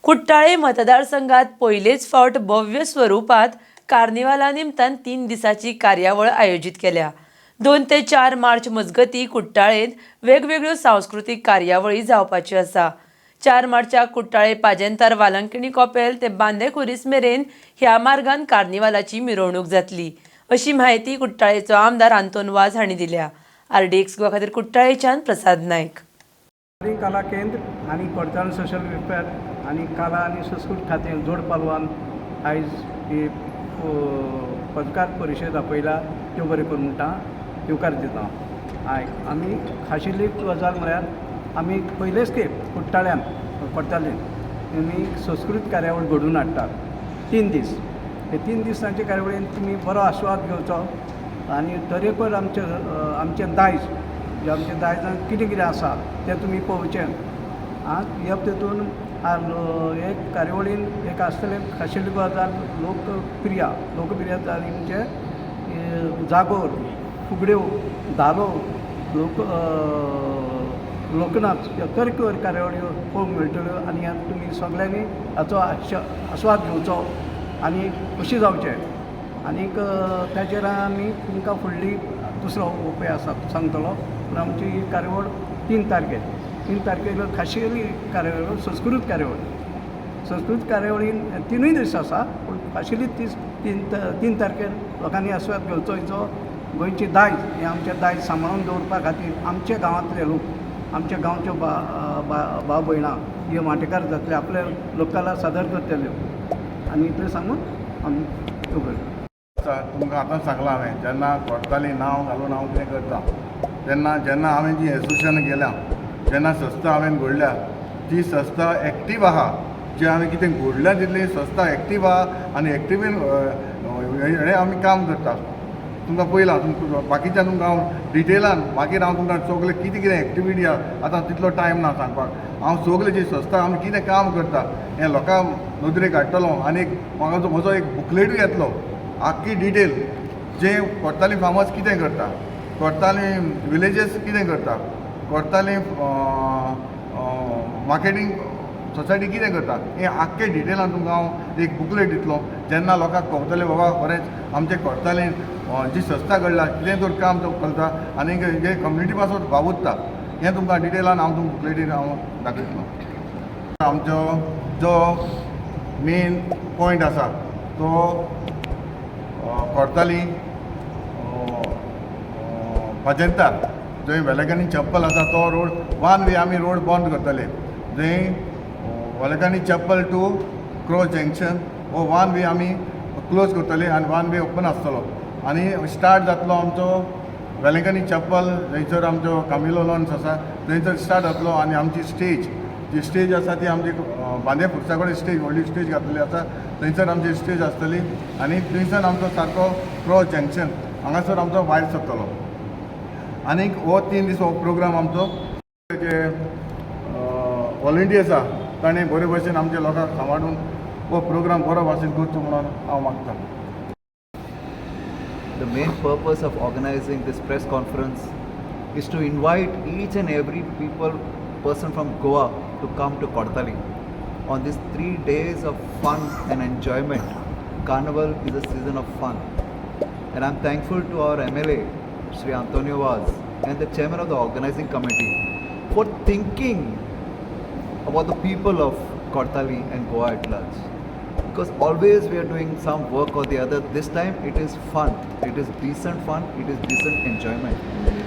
कुट्टाळे मतदारसंघात पयलेच फावट भव्य स्वरुपात कार्निवाला निमतान 3 दिसाची कार्यावळ आयोजीत केल्या. 2 ते 4 मार्च मजगती कुट्टाळेंत वेगवेगळ्यो सांस्कृतीक कार्यावळी जावपाच्यो आसा. 4 मार्चाक कुट्टाळे पाजेंतार वालंकिणी कॉपेल ते बांदे खुरीस मेरेन ह्या मार्गान कार्निवालाची मिरवणूक जातली, अशी म्हायती कुट्टाळेचो आमदार आंतोन वाज हांणी दिल्या. आरडीएक्स गोवा खातीर कुट्टाळेच्यान प्रसाद नायक. कला केंद्र आनी कोडताळे सोशल वेलफेअर आनी कला आनी संस्कृत खातें जोड पालवान आयज ही पत्रकार परिशद आपयला. त्यो बरें करून म्हणटा, येवकार दिता. आयक, आमी खाशेली गजाल म्हळ्यार आमी पयलेच खेप कुट्टाळ्यान, कोडतालीन आमी संस्कृत कार्यावळ घडोवन हाडटात 3 दीस. हे 3 दिसांच्या कार्यावळीन तुमी बरो आस्वाद घेवचो आनी तरेकवार आमचें दायज, जे आमच्या दायजान कितें कितें आसा तें तुमी पळोवचें. आं, ह्या तितून एक कार्यावळीन एक आसतलें खाशेली गजाल, लोकप्रिया लोकप्रिय जाली म्हणजे जागोर, फुगड्यो, धालो, लोकनाच, ह्यो तरेकवार कार्यावळ्यो पळोवंक मेळटल्यो आनी ह्या तुमी सगल्यांनी हाचो आस्वाद घेवचो आनी खोशी जावचें. आनीक ताचेर आमी तुमकां फुडली दुसरो उपाय आसा सांगतलो. पूण आमची ही कार्यावळ 3 तारखेर, 3 तारखेर खाशेली कार्यावळ, संस्कृत कार्यावळ. संस्कृत कार्यावळीन 3यूय दीस आसा, पूण खाशेली तीस तीन 3 तारखेर लोकांनी आस्वाद घेवचो. हिचो गोंयचें दायज, हें आमचें दायज सांबाळून दवरपा खातीर आमच्या गांवांतले लोक, आमच्या गांवच्यो बा बा भाव भयणां हे वांटेकार जातले, आपले लोककला सादर करतल्यो आनी इतलें सांगून आमी उबय. तुमकां आतां सांगलां हांवें, जेन्ना कोडताली नांव घालून हांव कितें करता तेन्ना, जेन्ना हांवें जी एसोसिएशन केल्या, जेन्ना संस्था हांवें घडल्या, ती संस्था एक्टीव आहा. जी हांवें कितें घडल्या तितली संस्था एक्टीव आहा आनी एक्टिवीन हें आमी काम करता. तुमकां पयलां, तुमकां बाकीच्यान तुमकां हांव डिटेलान मागीर हांव तुमकां सगळें कितें कितें एक्टिविटी आहा, आतां तितलो टायम ना सांगपाक. हांव सगळें जी संस्था आमी कितें काम करता हें लोकांक नदरेक हाडटलो आनी एक म्हाका म्हजो एक बुकलेटूय येतलो, आख्खी डिटेल जे कोडताली फार्मर्स कितें करता, कोडताली विलेजीस कितें करता, कोडताली मार्केटींग सोसायटी कितें करता, हें आख्खें डिटेलान तुमकां हांव एक बुकलेट दितलो. जेन्ना लोकांक कळटलें, बाबा खरेंच आमचे कोडतालीन जी संस्था घडला, कितें तर काम तो चलता आनी जे कम्युनिटी पासून वावुरता, हें तुमकां डिटेलान हांव तुमकां बुकलेटीन हांव दाखयतलो. आमचो जो मेन पॉयंट आसा तो कोडताली पाजेंतार जंय वेलंकनी चप्पल आसा तो रोड वन वे आमी रोड बंद करतले. जंय वेलंकनी चप्पल टू क्रॉस जंक्शन हो वन वे आमी क्लोज करतले आनी वन वे ओपन आसतलो. आनी स्टार्ट जातलो आमचो वेलंकनी चप्पल, थंयसर आमचो कामिलो लॉन्स आसा थंयसर स्टार्ट जातलो. आनी आमची स्टेज, जी स्टेज आसा ती आमची बांदे फुरसा कडेन स्टेज, व्हडली स्टेज घातलेली आसा, थंयसर आमची स्टेज आसतली. आनी थंयसर आमचो सारको क्रॉस जंक्शन हांगासर आमचो भायर सरतलो. आनीक हो 3 दीस हो प्रोग्राम आमचो जे वॉलंटियर्स आसा ताणें बरे भशेन आमच्या लोकांक सांबाळून हो प्रोग्राम बरो भाशेन करचो म्हणून हांव मागता. The main purpose of organizing this press conference is to invite each and every people person from Goa to come to Cortalim on these 3 days of fun and enjoyment. Carnival is a season of fun. And I'm thankful to our MLA, Shri Antonio Vaz, and the chairman of the organizing committee for thinking about the people of Cortalim and Goa at large. Because always we are doing some work or the other. This time it is fun. It is decent fun. It is decent enjoyment.